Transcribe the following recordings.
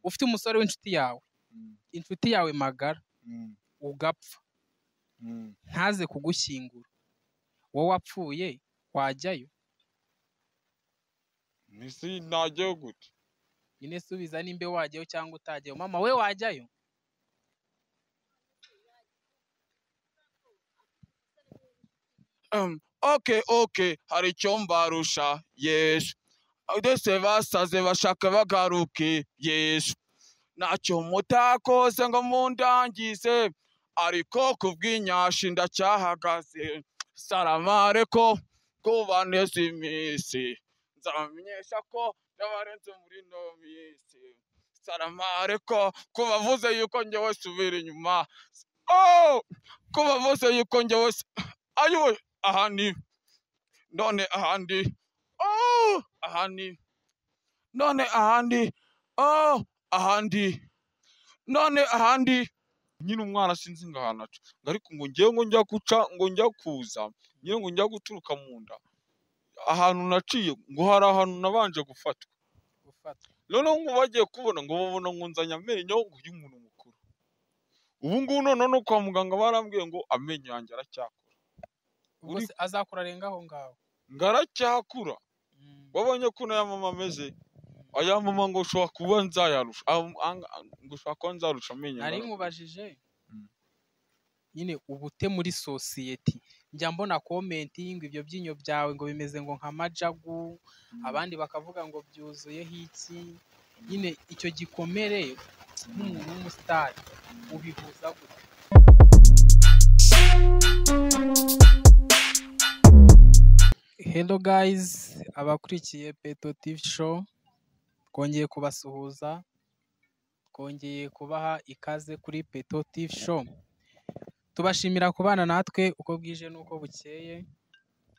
Ufite umusore w'inshuti yawe, inshuti yawe magara, ugapfa ntaze kugushyingura, wowe wapfuye wajyayo? Ese najyayo gute? Nyine subiza nimba wajyayo cyangwa utajyayo. Mama we wajyayo? Okay, hari icyo mbarusha, Yesu. Ndetse basaze bashaka bagaruke, Yesu. Ntacyo mutakoze ngo mundangize, ariko kubw'inyashi ndacyahagaze. Saramare ko kubaneza iminsi, nzabamenyesha ko ndabarenze muri ino minsi. Saramare ko kubavuze yuko njyewe subira inyuma. Oh, kubavuze yuko njyewe ayiwe, ahandi none ahandi, oh, ahandi none ahandi, oh, ahandi none ahandi. Nyine umwana sinzi ngo ahantu aca, ariko ngo ngewe ngo njya guca, ngo njya kuza, nyine ngo njya guturuka mu nda, ahantu naciye ngo hari ahantu nabanje gufatwa. Noneho ngo bagiye kubona ngo babona ngo nzanye amenyo ngo y'umuntu mukuru. Ubu ngubu noneho no kwa muganga barambwiye ngo amenyo yanjye aracyakura. Ubwo se azakura arenga aho ngaho? Ngo aracyakura. Wabonye ko n'aya mama ameze? Aya mama ngo ushobora kuba nzayarusha, ngo ushobora kuba nzarusha amenyo. Nari nkubajije nyine ubute muri sosiyete, njya mbona comment ngo ibyo byinyo byawe ngo bimeze ngo nka majagu, abandi bakavuga ngo byuzuyeho iki. Nyine icyo gikomere nk'umuntu w'umusitari ubihuza gute? Hello guys, abakurikiye Peto TV Show, twongeye kubasuhuza, twongeye kubaha ikaze kuri Peto TV Show. Tubashimira kubana natwe uko bwije n'uko bukeye,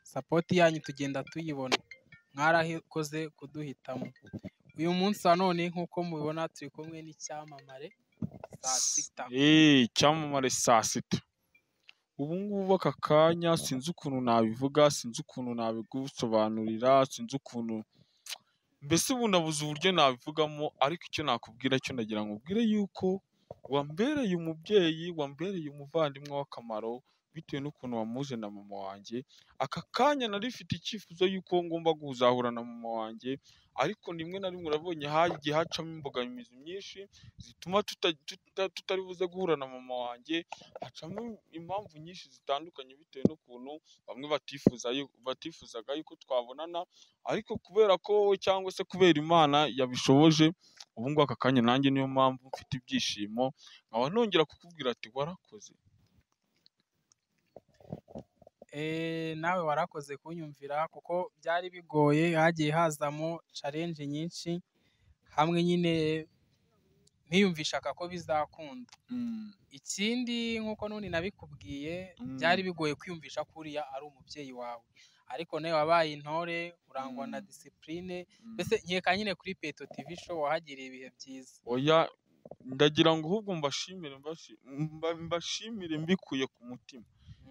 support yanyu tugenda tuyibona, mwarakoze kuduhitamo. Uyu munsi wa none nk'uko mubibona turi kumwe n'icyamamare saa sita. Icyamamare saa sita. Ubu ngubu aka kanya sinzi ukuntu nabivuga, sinzi ukuntu nabigusobanurira, sinzi ukuntu mbese ubu nabuze uburyo nabivugamo, ariko icyo nakubwira cyo ndagira ngo ubwire yuko wambereye umubyeyi, wambereye umuvandimwe w'akamaro bitewe n'ukuntu wamuje na mama wanjye. Aka kanya nari mfite icyifuzo yuko ngomba kuzahura na mama wanjye, ariko rimwe na rimwe urabonye hagiye hacamo imbogamizi nyinshi zituma tutari buze guhura na mama wanjye. Hacamo impamvu nyinshi zitandukanye bitewe n'ukuntu bamwe batifuzaga yuko twabonana, ariko kubera ko wowe cyangwa se kubera Imana yabishoboje, ubu ngubu aka kanya nanjye niyo mpamvu mfite ibyishimo, nkaba nongera kukubwira ati warakoze. Nawe warakoze kunyumvira kuko byari bigoye, hagiye hazamo challenge nyinshi, hamwe nyine ntiyumvishaka ko bizakunda. Ikindi nk'uko none nabikubwiye, byari bigoye kwiyumvisha ko uriya ari umubyeyi wawe, ariko nawe wabaye intore, urangwa na discipline. Mbese nkeka nyine kuri Peto TV Show wahagiriye ibihe byiza. Oya, ndagira ngo ahubwo mbashimire mbikuye ku mutima.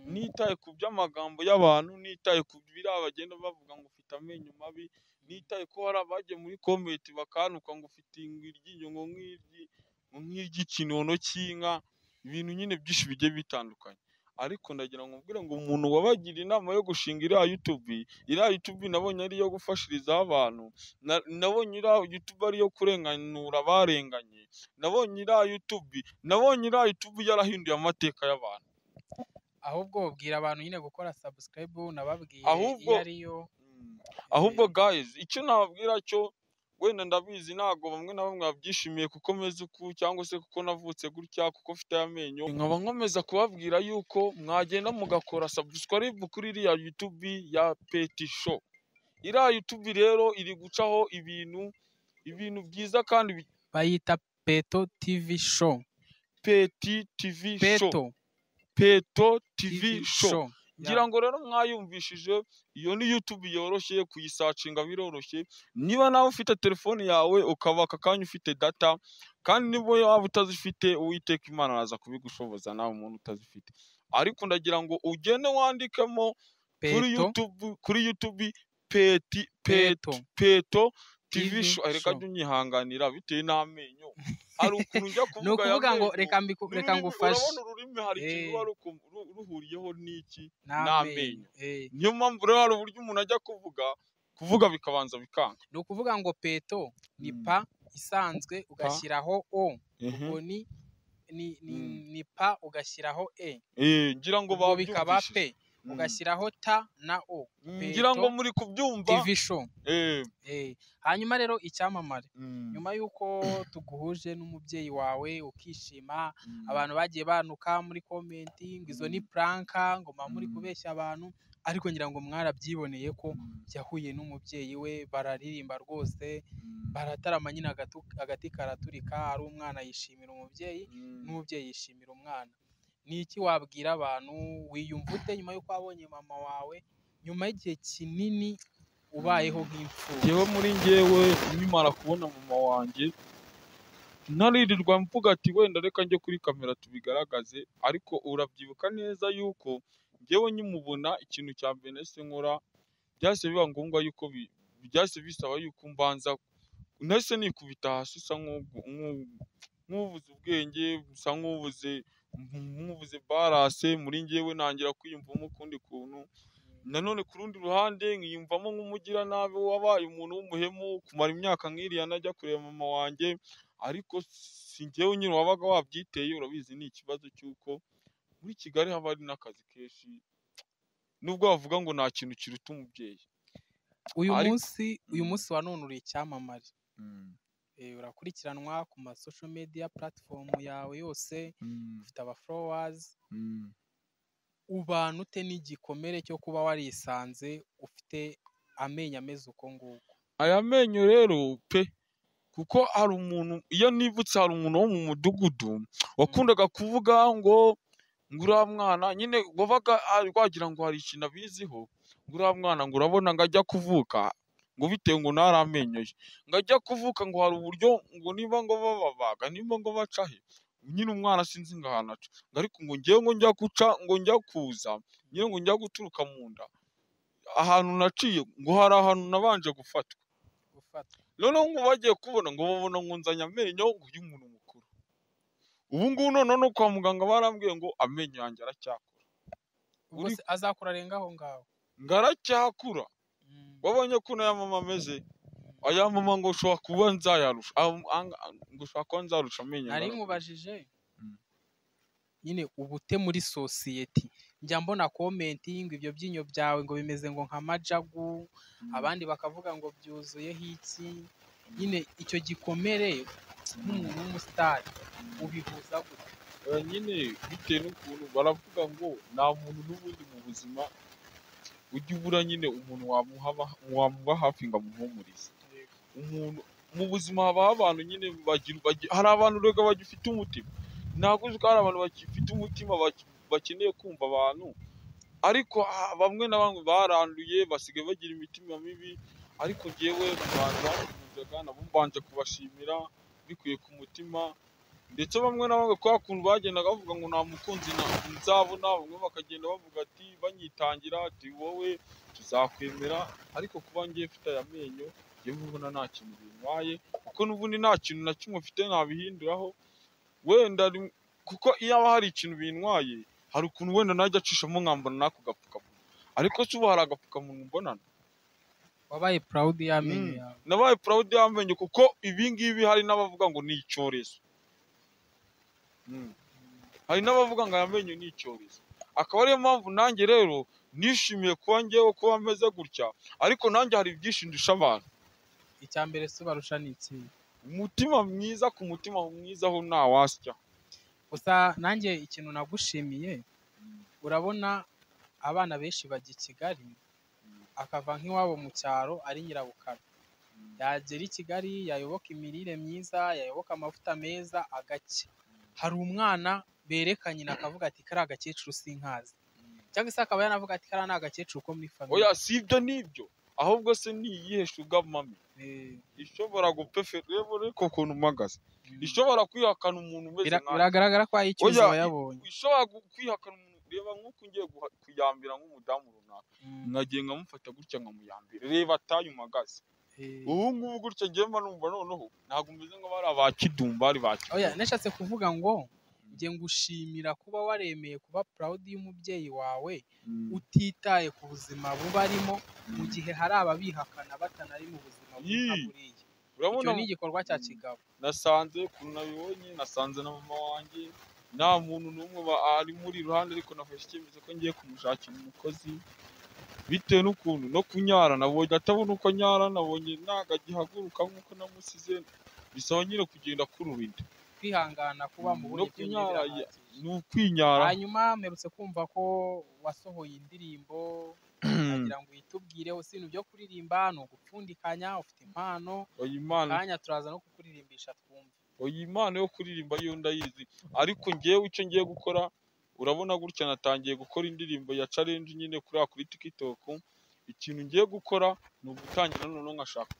Nitaye ku by'amagambo y'abantu, nitaye ku biriya bagenda bavuga ngo ufite amenyo mabi, nitaye ko hari abagiye muri comment bakanuka ngo ufite iryinyo ngo nk'iry'ikinono cy'inka, ibintu nyine byinshi bigiye bitandukanye. Ariko ndagira ngo mbwire ngo umuntu wabagira inama yo gushinga iriya YouTube, iriya YouTube nabonye ari iyo gufashirizaho abantu, nabonye iriya YouTube ari iyo kurenganura abarenganye, nabonye iriya YouTube yarahinduye amateka y'abantu. Ahubwo bwira abantu nyine gukora subscribe, nababwiye iyo ariyo. Ahubwo guys, icyo nababwira cyo wenda ndabizi ntago bamwe na bamwe babyishimiye kuko meze uku cyangwa se kuko navutse gutya, kuko mfite amenyo. Nkaba nkomeza kubabwira yuko mwagenda mugakora subscribe kuri iriya YouTube ya Peti Show. Iriya YouTube rero iri gucaho ibintu byiza kandi bayita Peto TV Show. Peti TV Show. Peto TV Show. Ngira ngo rero mwayumvishije, iyo ni YouTube yoroshye kuyisacinga, biroroshye. Niba nawe ufite telefone yawe ukaba aka kanya ufite data, kandi niba waba utazifite Uwiteka Imana araza kubigushoboza nawe umuntu utazifite. Ariko ndagira ngo ugende wandikemo kuri YouTube Peti Peto TV Show. Reka jya unyihanganira bitewe n'amenyo. Hari ukuntu njya Ni kuvuga aya ukuvuga ngo menyo, reka reka n'ururimi, ngufashe. Urabona ururimi hari ikintu Eh. ruba ruhuriyeho n'iki? N'amenyo. N'amenyo. Niyo mpamvu rero hari uburyo umuntu ajya kuvuga bikabanza bikanga. Ni ukuvuga ngo Peto ni pa isanzwe ugashyiraho o, ubwo ni pa ugashyiraho e. Ngira ngo Ubwo bikaba babyumvishije. pe ugashyiraho ta na o. Ngira ngo Peto muri kubyumva. TV show. Hanyuma rero icyamamare, nyuma y'uko tuguhuje n'umubyeyi wawe ukishima, abantu bagiye banuka muri comment ngo izo ni prank, ngo muba muri kubeshya abantu, ariko ngira ngo mwarabyiboneye ko yahuye n'umubyeyi we bararirimba rwose, baratarama nyine, agati karaturika, ari umwana yishimira umubyeyi n'umubyeyi yishimira umwana. Ni iki wabwira abantu? Wiyumva ute nyuma y'uko wabonye mama wawe nyuma y'igihe kinini ubayeho nk'imfubyi? Njyewe muri njyewe nkimara kubona mama wanjye, ntaririrwa mvuga ati wenda reka njye kuri kamera tubigaragaze, ariko urabyibuka neza yuko njyewe nkimubona ikintu cya mbere nahise nkora, byahise biba ngombwa yuko byahise bisaba yuko mbanza, nahise nikubita hasi, usa nk'ubuze ubwenge, usa nk'ubuze balance muri njyewe, ntangira kwiyumvamo ukundi kuntu. Nanone ku rundi ruhande nkiyumvamo nk'umugiranabi wabaye umuntu w'umuhemu, kumara imyaka nk'iriya ntajya kureba mama wanjye, ariko si njyewe nyine wabaga wabyiteye, urabizi ni ikibazo cy'uko muri Kigali haba hari n'akazi kenshi, nubwo bavuga ngo nta kintu kiruta umubyeyi. Uyu Ariko munsi, uyu munsi wa none uri icyamamare. Urakurikiranwa ku ma social media platform yawe yose, ufite aba followers. Ubana ute n'igikomere cyo kuba warisanze ufite amenyo ameze uko nguko? Aya menyo rero pe, kuko hari umuntu, iyo nibutse hari umuntu wo mu mudugudu wakundaga kuvuga ngo uriya mwana nyine wabaga wagira ngo hari ikintu abiziho, ngo uriya mwana ngo urabona ngo ajya kuvuka, ngo bitewe ngo ntari amenyo ye, ngo ajya kuvuka ngo hari uburyo ngo niba ngo bababaga, niba ngo baca he, nyine umwana sinzi ngo ahantu aca, ngo ariko ngo njyewe ngo njya guca, ngo njya kuza, nyine ngo njya guturuka mu nda, ahantu naciye ngo hari ahantu nabanje gufatwa. Gufatwa. Noneho ngo bagiye kubona ngo babona ngo nzanye amenyo ngo y'umuntu mukuru. Ubu ngubu noneho no kwa muganga barambwiye ngo amenyo yanjye aracyakura. Ubwo Uri se azakura arenga aho ngaho? Ngo aracyakura. Wabonye ko n'aya mama ameze? Aya mama ngo ushobora kuba nzayarusha, ngo ushobora kuba nzarusha amenyo. Nari nkubajije nyine ubute muri sosiyete, njya mbona comment ngo ibyo byinyo byawe ngo bimeze ngo nka majagu, abandi bakavuga ngo byuzuyeho iki, nyine icyo gikomere nk'umuntu w'umusitari ubihuza gute? Nyine bitewe n'ukuntu baravuga ngo nta muntu n'ubundi mu buzima ujya ubura nyine umuntu wamuba hafi ngo amuhumurize. Umuntu mu buzima habaho abantu nyine hari abantu rega bagifite umutima, ntabwo uzi ko hari abantu bagifite umutima bakeneye kumva abantu, ariko bamwe na bamwe baranduye basigaye bagira imitima mibi, ariko njyewe mu bantu bankundaga nabo mbanje kubashimira bikuye ku mutima, ndetse bamwe na bamwe kwa kuntu bagendaga bavuga ngo nta mukunzi nzabona, bamwe bakagenda bavuga ati banyitangira ati wowe tuzakwemera, ariko kuba ngiye mfite aya menyo njyewe ubona nta kintu bintwaye, kuko n'ubundi nta kintu na kimwe mfite nabihinduraho, wenda kuko iyo haba hari ikintu bintwaye hari ukuntu wenda najya acishamo nkambona n'ako gapfukamunwa, ariko se ubu hari agapfukamunwa mbonana? Wabaye proud y'amenyo yawe? Nabaye proud y'amenyo kuko ibi ngibi hari n'abavuga ngo ni icyorezo. Hari n'abavuga ngo aya menyo ni icyorezo, akaba ariyo mpamvu nanjye rero nishimiye kuba njyewe kuba meze gutya, ariko nanjye hari byinshi ndusha abantu. Icya mbere se ubarusha ni iki? Umutima mwiza, ku mutima mwiza ho ntawasya. Gusa nanjye ikintu nagushimiye, urabona abana benshi bajya i Kigali, akava nk'iwabo mu cyaro ari nyirabukara, yagera i Kigali yayoboka imirire myiza, yayoboka amavuta meza agacya. Hari umwana bereka nyina akavuga ati kariya gakecuru sinkazi, cyangwa se akaba yanavuga ati kariya ni agakecuru ko muri famille. Oya si ibyo n'ibyo, ahubwo se ni iyihe sugar mummy ishobora gupefera, reba ariko ukuntu mpagaze, ishobora kwihakana umuntu umeze nkanjye. Biragaragara ko ari icyuzi Oya, wayabonye. Ishobora kwihakana umuntu, reba nk'uko ngiye kuyambira nk'umudamu runaka, nkagiye nkamufata gutya nkamuyambira, reba ataye umagaze. Ubu ngubu gutya ngiye mba numva noneho ntabwo meze ngo bari aba Kidumbari ba Kidumbari. Oya, nashatse kuvuga ngo njye ngushimira kuba waremeye kuba proud y'umubyeyi wawe, utitaye ku buzima buba arimo, mu gihe hari ababihakana batanari mu buzima bubi buriya. Urabona, Icyo ni igikorwa cya kigabo. Nasanze ukuntu nabibonye, nasanze na mama wanjye nta muntu n'umwe ari muri iruhande, ariko nafashe icyemezo ko ngiye kumushakira umukozi bitewe n'ukuntu no kunyara nabonye atabona uko anyara, nabonye ntabwo agihaguruka nk'uko namusize, bisaba nyine kugenda akurura inda. Kwihangana kuba mubonye No byonyine kunyara, birahagije. Ni ukwinyara. Hanyuma mperutse kumva ko wasohoye indirimbo, nagira ngo uyitubwireho. Si ibintu byo kuririmba, ni ugupfundikanya, ufite impano. Oya, impano Kanya turaza no kukuririmbisha twumve. Oya, impano yo kuririmba yo ndayizi, ariko ngewe icyo ngiye gukora, urabona gutya natangiye gukora indirimbo ya challenge nyine kuri TikTok. Ikintu ngiye gukora ni ugutangira noneho nkashaka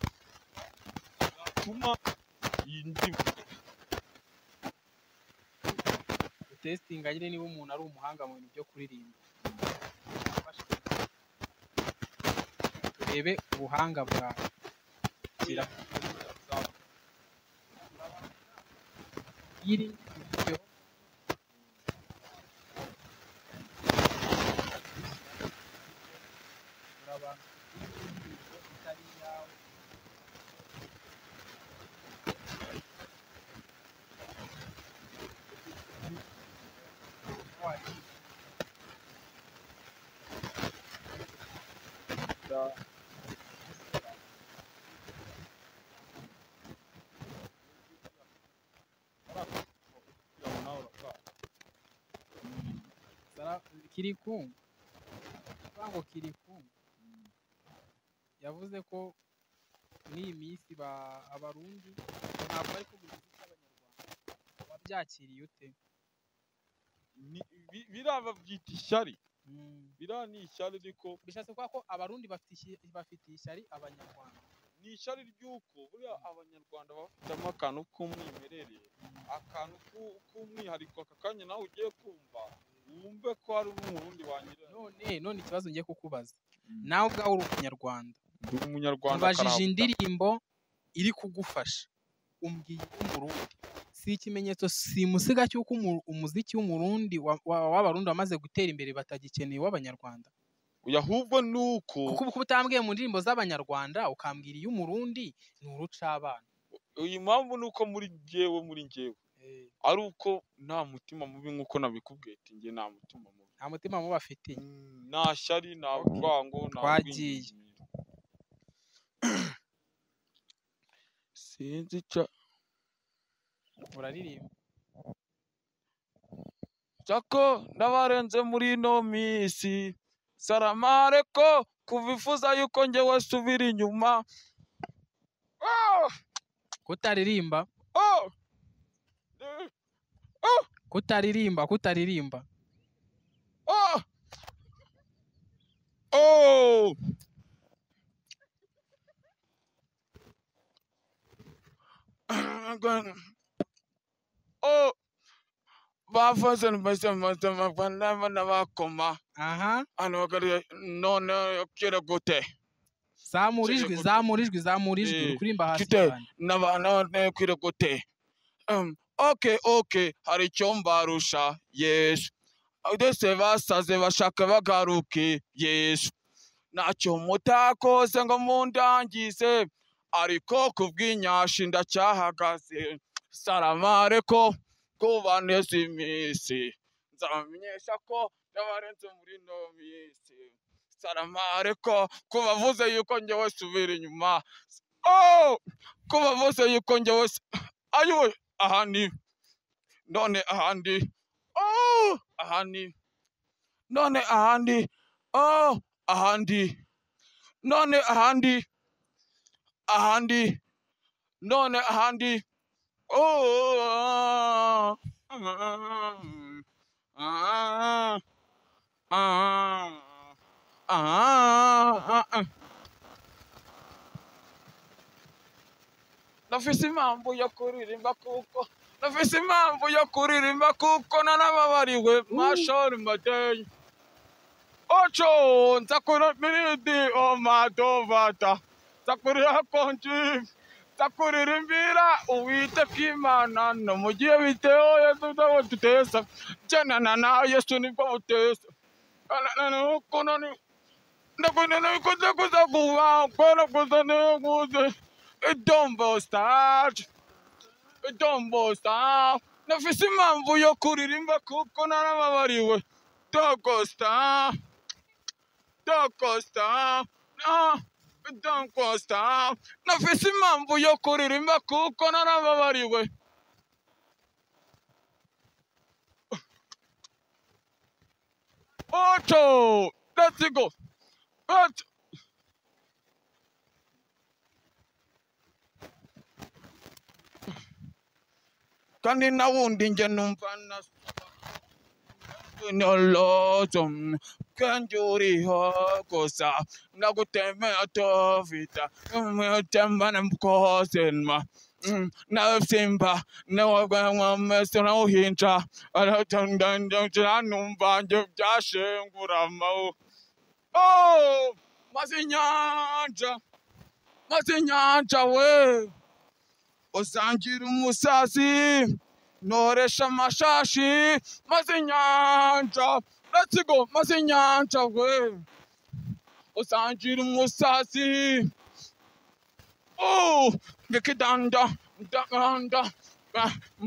yatuma iyi ndirimbo Utesitinga nyine niba umuntu ari umuhanga mu bintu byo kuririmba, turebe ubuhanga bwawe. Shyira iri video. Urabanza ufite indirimbo itari iyawe. Kiriku ngo Kiriku yavuze ko n'iyi minsi Abarundi ntabwo bari kugura imiziki y'Abanyarwanda. Wabyakiriye ute? Biriya babyita ishyari. Biriya ni ishyari, ariko Bishatse kuvuga ko Abarundi bafitiye ishyari Abanyarwanda. Ni ishyari ry'uko buriya Abanyarwanda bafitemo akantu k'umwimerere, akantu k'umwihariko. Aka kanya nawe ugiye kumva wumve ko hari n'Umurundi wanyerera. None ikibazo ngiye kukubaza, nawe ubwawe uri Umunyarwanda. Ndi Umunyarwanda. Ubajije Karahutaka. indirimbo iri kugufasha, umbwiye iy'Umurundi. Si ikimenyetso simusiga cy'uko umuziki w'Umurundi w'Abarundi wamaze gutera imbere, batagikeneye uw'Abanyarwanda? Oya, ahubwo ni uko Kuko ubu kuba utambwiye mu ndirimbo z'Abanyarwanda ukambwira iy'Umurundi ni urucabana. Iyi mpamvu ni uko muri njyewe ari uko nta mutima mubi, nk'uko nabikubwiye ati njye nta mutima mubi. Nta mutima mubi afitiye. Nta shyari, nta Okay. rwango, nta Twagiye. rwingingimira. Sinzi icyo Uraririmba. Jako ndabarenze muri ino minsi, saramare ko kuvifuza yuko njyewe subira inyuma. Oh! Kutaririmba. Oh! Kutaririmba, kutaririmba. Oh! Oh! Oh! Bafaze bakoma Aha. hano bakari none kira gute. Zamura ijwi. Kiri Zamura ijwi, zamura ijwi. Uri kuririmba hasi Kite. cyane. N'abantu kira gute. Okay, hari icyo mbarusha, yes, ndetse basaze bashaka bagaruke, yes, ntacyo mutakoze ngo mundangize, ariko kubw'inyashi ndacyahagaze. Saramare ko kubaneza iminsi, nzabamenyesha ko ndabarenze muri ino minsi. Saramare ko kubavuze yuko njyewe subira inyuma. Oh, kubavuze yuko njyewe ayiwe, aha ni none, ahandi, oh, ahandi none, ahandi, oh, ahandi none, ahandi, ahandi none, ahandi, oh, ah, ah, ah, ah, ah. Ndafise impamvu yo kuririmba, kuko ndafise impamvu yo kuririmba, kuko narababariwe mashori madeyi ocho nzakora miridi omadovata. Sakurira konji Sakuririmbira Uwiteka Imana no mu gihe biteho Yesu ntabwo tutesa Jana na Yesu nibwo butesa Dombo star Nafise impamvu yo kuririmba kuko narababariwe Dogo star Dogo star Dogo star Nafise impamvu yo kuririmba kuko narababariwe Ocho! Let's go! Ocho! Kandi na wundi nje numva nasaba kandi uriho gusa ndagutemera tovita mutembana mkosenma nasimba nawamese nawuhinja numva nje byashengurama oh mazinyanja we usangira umusazi noresha amashashi mazinyanja let's go mazinyanja we usangira umusazi oh bikidanda danda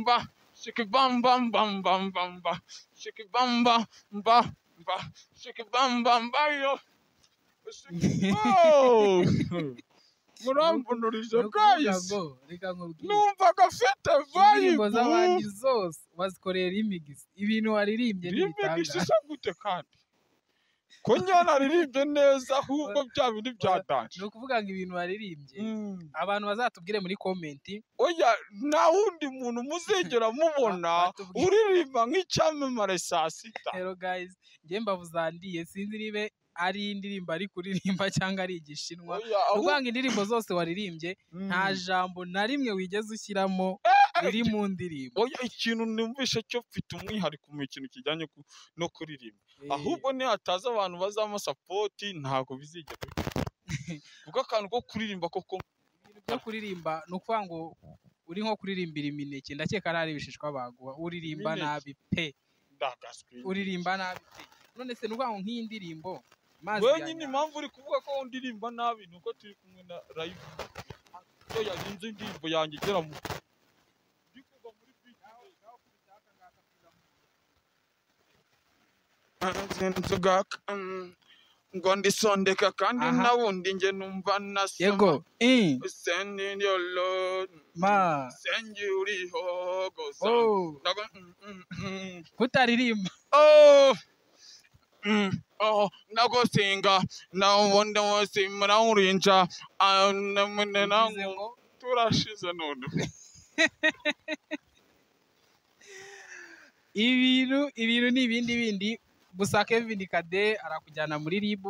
ba shiki bam bam bam bam bam ba shiki bam bam ba ba shiki bam bam ba yo oh murambunurije guys numvaga afite vibe z'abandi zose bazikorera remix ibintu waririmbye n'ibitanga remix gute kandi ko njyana naririmbye neza ahubwo bya bindi byatanje ni ukuvuga ngo ibintu waririmbye abantu bazatubwire muri comment oya nta wundi muntu muzigera mubona uririmba nk'icyamamare saa sita hello guys njye mbavuzandiye sinzi nibe ari indirimbo ari kuririmba cyangwa ari igishinwa ukuvuga ngo indirimbo zose waririmbye nta jambo na rimwe wigeze ushyiramo riri mu ndirimbo oya ikintu numvishe cyo mfite umwihariko mu kintu kijyanye no kuririmba ahubwo nihataza abantu bazamo sapoti ntabwo bizigera kuko akantu ko kuririmba koko ibintu byo kuririmba ni ukuvuga ngo uri nko kuririmbira imineke ndakeka ari ibishishwa baguha uririmba nabi pe uririmba nabi pe none se ni ukuvuga ngo nk'iyi ndirimbo wenyine impamvu uri kuvuga ko ndirimba nabi ni uko turi kumwe na live yo yarinze indirimbo yanjye igera mu ngo ndisondeka kandi nawundi nge numva nasoma yego sending your lord ma sendi uriho gusa kutaririmba oh oh nagosinga nawundi wose nawurinja turashize none ibintu ni ibindi bindi gusa Kevin Kade arakujyana muri RIB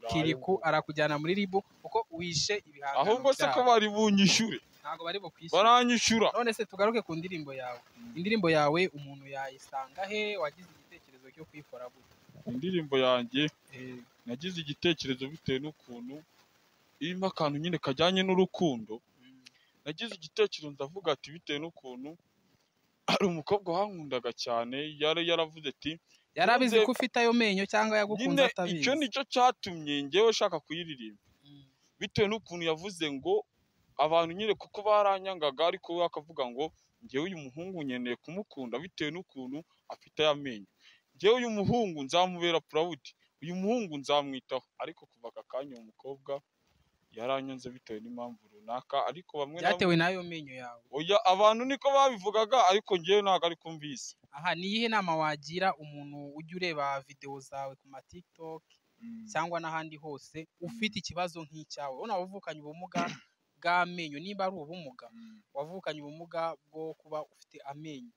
Kiriku arakujyana muri RIB kuko wishe ibihangano ahubwo se ko bari bunyishyure ntago bari bukwishyure baranyishyura none se tugaruke ku ndirimbo yawe indirimbo yawe umuntu yayisanga he wagize igitekerezo cyo kuyikora gute indirimbo yanjye nagize igitekerezo bitewe n'ukuntu irimo akantu nyine kajyanye n'urukundo nagize igitekerezo ndavuga ati bitewe n'ukuntu hari umukobwa wankundaga cyane yari yaravuze ati yarabizi ko ufite ayo menyo cyangwa yagukunze atabizi icyo nicyo cyatumye ngewe ushaka kuyiririmba bitewe n'ukuntu yavuze ngo abantu nyine kuko baranyangaga ariko we akavuga ngo ngewe uyu muhungu nkeneye kumukunda bitewe n'ukuntu afite aya menyo ngewe uyu muhungu nzamubera proud uyu muhungu nzamwitaho ariko kuva aka kanya uwo mukobwa yaranyanze bitewe n'impamvu runaka ariko bamwe byatewe n'ayo menyo yawe oya abantu niko babivugaga ariko ngewe ntabwo ariko mbizi aha ni iyihe nama wagira umuntu ujya ureba videwo zawe ku ma TikTok cyangwa n'ahandi hose ufite ikibazo nk'icyawe ubona wavukanye ubumuga bw'amenyo niba ari ubumuga wavukanye ubumuga bwo kuba ufite amenyo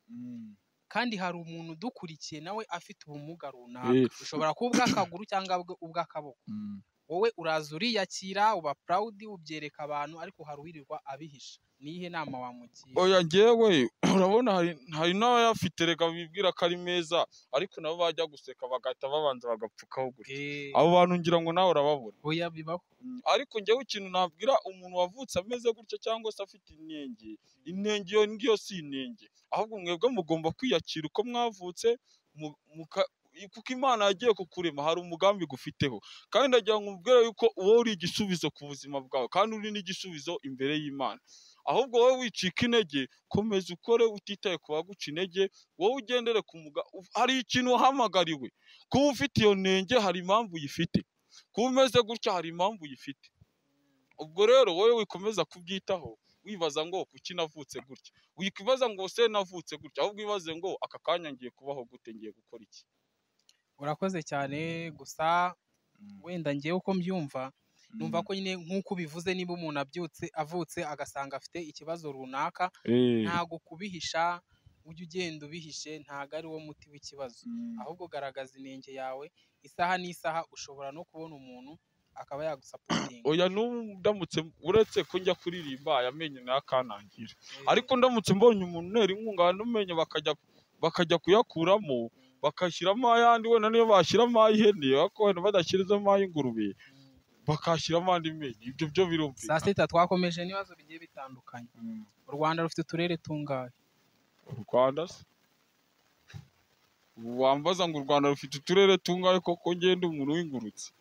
kandi hari umuntu udukurikiye nawe afite ubumuga runaka ushobora kuba ubw'akaguru cyangwa ubw'akaboko Wowe uraza uriyakira, uba proud, ubyereka abantu, ariko hari uwirirwa abihisha. Niyihe nama wamugira? Oya, njyewe urabona hari n'abayafite reka bibwira ko ari meza, ariko nabo bajya guseka bagahita babanza bagapfukaho gutya. Abo bantu ngira ngo nawe urababona. Oya, bibaho. Ariko njyewe ikintu nabwira umuntu wavutse ameze gutya cyangwa se afite inenge, inenge iyo ngiyo si inenge, ahubwo mwebwe mugomba kwiyakira uko mwavutse, kuko Imana yagiye kukurema hari umugambi gufiteho, kandi ndagira ngo nkubwire yuko wowe uri igisubizo ku buzima bwawe, kandi uri n'igisubizo imbere y'Imana. Ahubwo wowe wicika intege, komeza ukore utitaye ku baguca intege, wowe ugendere ku hari ikintu wahamagariwe. Kuba ufite iyo nenge hari impamvu uyifite, kuba umeze gutya hari impamvu uyifite. Ubwo rero wowe wikomeza kubyitaho wibaza ngo kuki navutse gutya, wikwibaza ngo se navutse gutya, ahubwo wibaze ngo aka kanya ngiye kubaho gute, ngiye gukora iki. Urakoze cyane. Gusa wenda ngewe uko mbyumva, numva ko nyine nk'uko ubivuze, niba umuntu abyutse avutse agasanga afite ikibazo runaka, ntago kubihisha, ujye ugenda ubihishe, ntago ari wo muti w'ikibazo. Ahubwo garagaza inenge yawe, isaha n'isaha ushobora no kubona umuntu akaba yagusapotinga. Oya, n'ubu ndamutse, uretse ko njya kuririmba aya menyo nayo akanangira, ariko ndamutse mbonye umuntu untera inkunga n'amenyo bakajya kuyakuramo bakashyiramo ayandi, wenda niyo bashyiramo ay'ihene, ariko wenda badashyizemo ay'ingurube bakashyiramo andi menyo, ibyo byo birumvikana. Saa sita twakomeje n'ibibazo bigiye bitandukanye. U Rwanda rufite uturere tungahe? U Rwanda se wambaza ngo u Rwanda rufite uturere tungahe koko ngende umuntu w'ingurutse?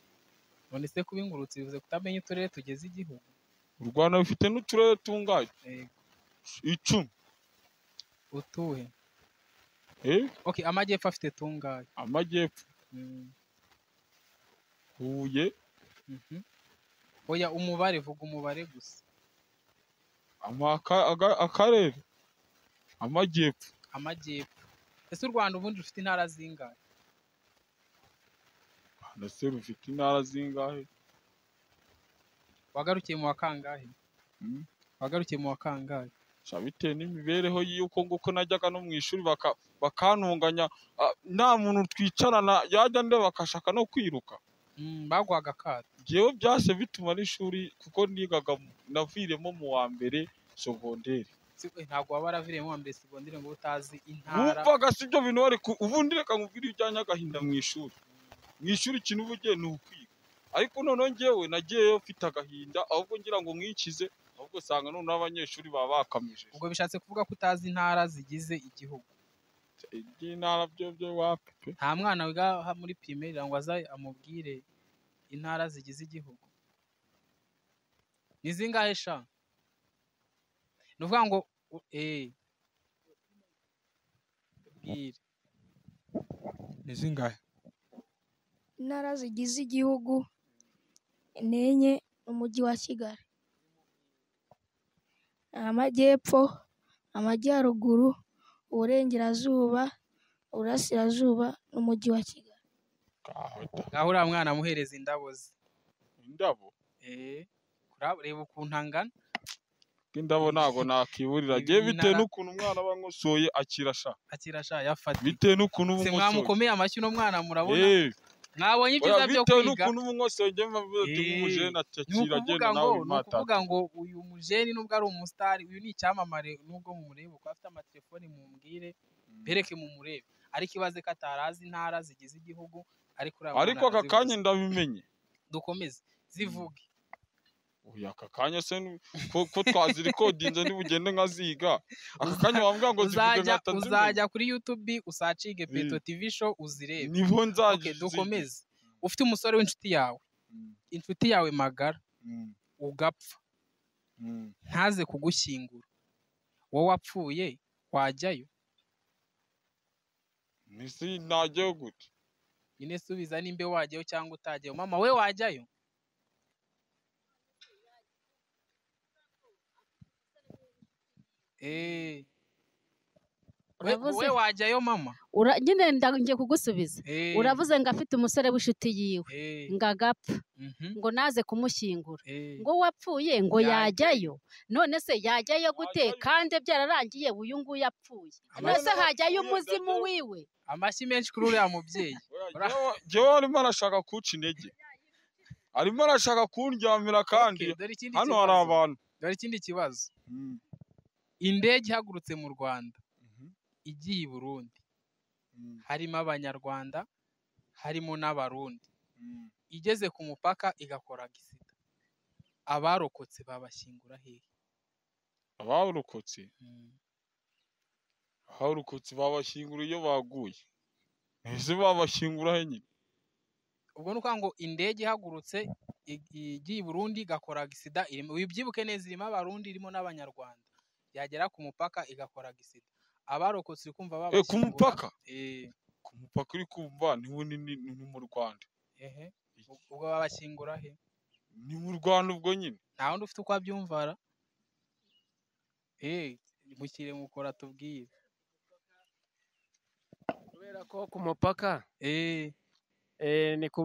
None se kuba ingurutse bivuze kutamenya uturere tugeze igihugu? U Rwanda rufite n'uturere tungahe? 10. Utuhe? Okay, amajyepfo afite tungahe? Amajyepfo Huye. Oya, umubare, vuga umubare gusa. Akarere amajyepfo. Amajyepfo. Ese u Rwanda ubundi rufite intara zingahe? Rwanda se rufite intara zingahe? Wagarukiye mu wa kangahe? Wagarukiye mu wa kangahe? Bitewe n'imibereho y'uko nguko najyaga no mu ishuri bakantunganya, nta muntu twicarana yajya ndeba bakashaka no kwiruka. Bagwaga akato. Njyewe byase bituma n'ishuri, kuko nigaga naviremo mu wa mbere sogonderi. Ntabwo waba waraviremo wa mbere segonderi ngo utazi intara. Wumvaga si ibyo bintu bari ubundi reka nkubwire ibijyanye agahinda mu ishuri. Mu ishuri ikintu uba ugiye ni ukwiga, ariko noneho njyewe nagiyeyo mfite agahinda, ahubwo ngira ngo mwikize, ahubwo usanga noneho abanyeshuri baba bakamije. Ubwo bishatse kuvuga ko utazi intara zigize igihugu? Iby'intara byo byo wapi pe. Nta mwana wiga muri primaire ngo aze amubwire intara zigize igihugu. Ni zingahe sha? Ni ukuvuga ngo bwire. Ni zingahe? Intara zigize igihugu ni 4, umujyi wa Kigali, amajyepfo, amajyaruguru, uburengerazuba, uburasirazuba n'umujyi wa Kigali. Ngaho uriya mwana amuhereza indabo ze. Indabo? Reba ukuntu angana. Indabo ntago nakiburira. Ngewe bitewe n'ukuntu umwana aba ankosoye akirasha. Akirasha yafata. Bitewe n'ukuntu uba unkosoye. Mwamukomeye amashyi uno mwana murabona. Mwabonye ibyiza byo kwiga. Bitewe n'ukuntu uba unkosoye ngewe mbavuze ati nk'umujene ati akira agenda nawe imata. Ni ukuvuga ngo uyu mujene nubwo ari umusitari, uyu ni icyamamare nubwo mumureba uko afite amatelefoni mumbwire, bereke mumurebe. Ariko ibaze ko atarazi intara zigize igihugu, ariko uriya mwana ariko aka kanya ndabimenye. Dukomeze zivuge. Oya, aka kanya se ko twazirikodinze ntibugende nkaziga. Aka kanya wambwira ngo zivuge nkata nzimenye. Uzajya kuri YouTube usacige Peto TV show uzirebe. Niho nzajya. Okay, dukomeze. Ufite umusore w'inshuti yawe, inshuti yawe magara, ugapfa, ntaze kugushyingura, wowe wapfuye wajyayo? Nisi najyayo gute? Nyine subiza nimbe wajyayo cyangwa utajyayo. Mama we wajyayo? We wajyayo mama? Nyine ngiye kugusubiza. Uravuze ngo afite umusore w'inshuti yiwe, ngo agapfa, ngo naze kumushyingura, ngo wapfuye ngo yajyayo. None se yajyayo gute kandi byararangiye uyu nguyu apfuye? None se hajyayo umuzimu wiwe? Amashyi menshi kuri uriya mubyeyi. Njyewe arimo arashaka kuca intege. Arimo arashaka kundyamira kandi hano hari abantu. Dore ikindi kibazo. Indege ihagurutse mu Rwanda igiye i Burundi, harimo Abanyarwanda, harimo n'Abarundi, igeze ku mupaka igakora agisida, abarokotse babashyingura hehe? Abarokotse babashyingura iyo baguye. Ese babashyingura he nyine? Ubwo ni ukuvuga ngo indege ihagurutse igiye i Burundi igakora agisida, wibyibuke neza, irimo Abarundi irimo n'Abanyarwanda, yagera ku mupaka igakora agisida, abarokotse uri kumva babashyingura ku mupaka? Ku mupaka uri kumva ni mu Rwanda. Ubwo babashyingura he? Ni mu Rwanda ubwo nyine. Nta wundi ufite uko abyumvara? Mushyire mukora tubwire. Kubera ko ku mupaka ni ku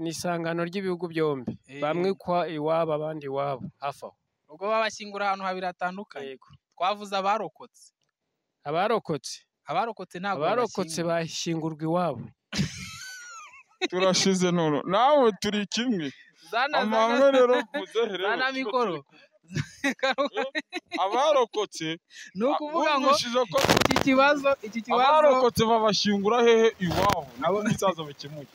isangano ry'ibihugu byombi, bamwe kwa iwabo abandi iwabo hafi aho. Ubwo babashyingura ahantu habiri hatandukanye. Twavuze abarokotse. Abarokotse ntabwo abarokotse bashyingurwa iwabo. Turashize none nawe turi kimwe. Amahame rero muzehe rero. Zana mikoro. Abarokotse ni ukuvuga ngo iki kibazo abarokotse babashyingura hehe? Iwabo. Nabo imisaza bakemuye.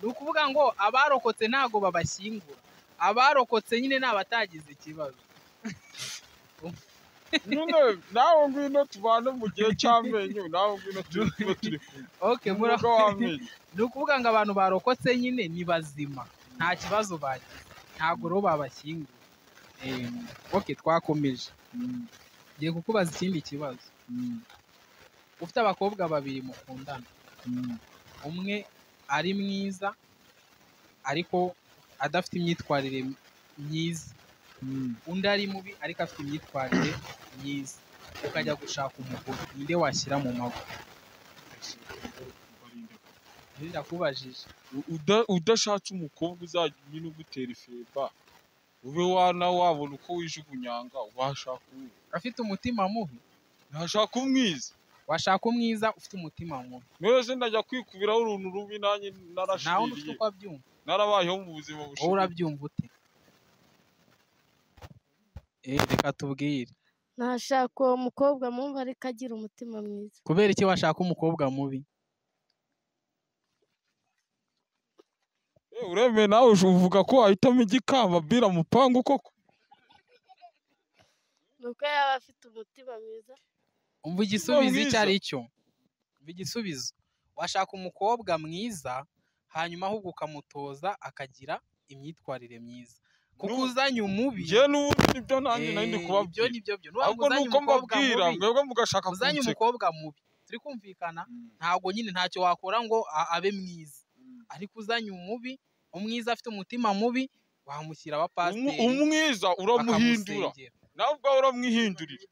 Ni ukuvuga ngo abarokotse ntabwo babashyingura, abarokotse nyine ni abatagize ikibazo. Nyine nawe ngwino tubane mu gihe cy'amenyo, nawe ngwino turi kumwe. Okay, ni ukuvuga ngo abantu barokotse nyine ni bazima, nta kibazo bagize, ntabwo rero babashyingura. Okay, twakomeje. Ngiye kukubaza ikindi kibazo. Ufite abakobwa babiri mukundana, umwe ari mwiza ariko adafite imyitwarire myiza, undi ari mubi ariko afite imyitwarire myiza, ukajya gushaka umugore, ninde washyira mu mago? Ndakubajije. Udashatse umukobwa uzajya nyine ugutera ifeba, ube wana wabona uko wijugunyanga, washaka uwo afite umutima mubi? Ntashaka umwiza. Washaka umwiza ufite umutima mubi? Mwese ndajya kwikubiraho uruntu rubi nanjye narashiriye. Nta wundi ufite uko abyumva. Narabayeho mu buzima bushimishije. Wowe urabyumva ute? Reka tubwire. Nashaka uwo mukobwa mubi ariko agira umutima mwiza. Kubera iki washaka umukobwa mubi? Uremeye nawe uvuga ko wahitamo igikamba bira mupangu koko? Nuko yaba afite umutima mwiza. Umva igisubizo icyo ari cyo. Umva igisubizo. Washaka umukobwa mwiza hanyuma ahubwo ukamutoza akagira imyitwarire myiza. Kuko uzanye umubi. Njye n'ubundi nibyo nanjye nari ndi kubabwira. Ibyo nibyo byo. Ahubwo nuko mbabwira mwebwe mugashaka uzanye umukobwa mubi. Turi kumvikana? Ntabwo nyine ntacyo wakora ngo abe mwiza. Ariko uzanye umubi, umwiza afite umutima mubi, wamushyira abapasiteri. Umwiza uramuhindura. Nawe ubwawe uramwihindurira.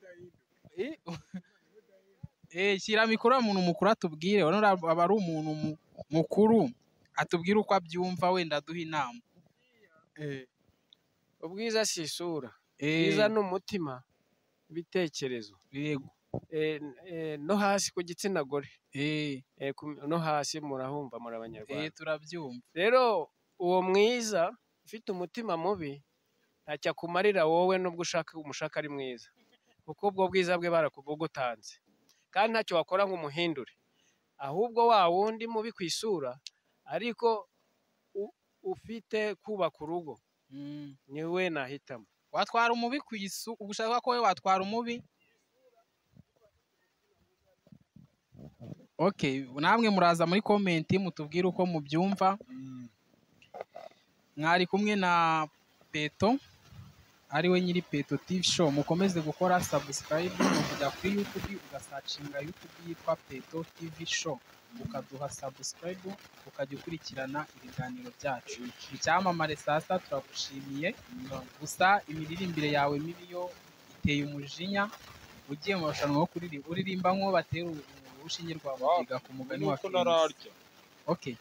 Shyira mikoro umuntu mukuru atubwire, aba ari umuntu mukuru atubwire uko abyumva, wenda aduha inama. Ubwiza si isura, ubwiza ni umutima, ibitekerezo. Yego. No hasi ku gitsina gore. No hasi murahumva muri Abanyarwanda. Turabyumva. Rero uwo mwiza ufite umutima mubi ntacyo akumarira wowe nubwo ushaka umushaka ari mwiza, kuko ubwo bwiza bwe barakubugutanze, kandi ntacyo wakora ngo umuhindure. Ahubwo wa wundi mubi ku isura ariko ufite kubaka urugo niwe nahitamo. Watwara umubi ku isu, ugushaka ko we watwara umubi? Okay, namwe muraza muri comment mutubwire uko mubyumva. Mwari kumwe na Peto, ari we nyiri Peto TV Show. Mukomeze gukora subscribe no kujya kuri YouTube ugasacinga YouTube yitwa Peto TV Show, ukaduha subscribe ukajya ukurikirana ibiganiro byacu. Icyamamare sasa turagushimiye, gusa imiririmbire yawe mibi yo iteye umujinya. Ugiye mu marushanwa yo kuririmba, uririmba nko batera urushinge rwa mugiga ku mugani wa Kenisi. Okay.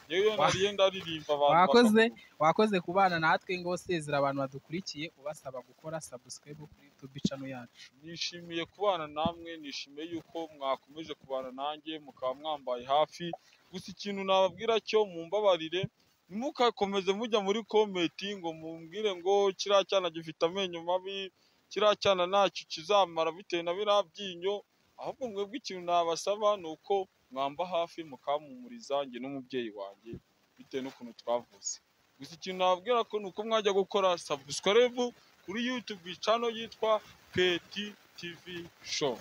Wakoze kubana natwe ngo sezera abantu badukurikiye ubasaba gukora subscribe kuri YouTube channel yacu. Nishimiye kubana namwe, nishimiye yuko mwakomeje kubana nanjye mukaba mwambaye hafi. Gusa ikintu nababwira cyo mumbabarire, Ntimukakomeze mujya muri comment ngo mumbwire ngo kiriya cyana gifite amenyo mabi, kiriya cyana ntacyo kizamara bitewe na biriya byinyo. Ahubwo mwebwe ikintu nabasaba ni uko mwamba hafi mukampumuriza njye n'umubyeyi wanjye bitewe n'ukuntu twavutse. Gusa ikintu nababwira ko ni uko mwajya gukora subscribe kuri YouTube channel yitwa Peti TV Show.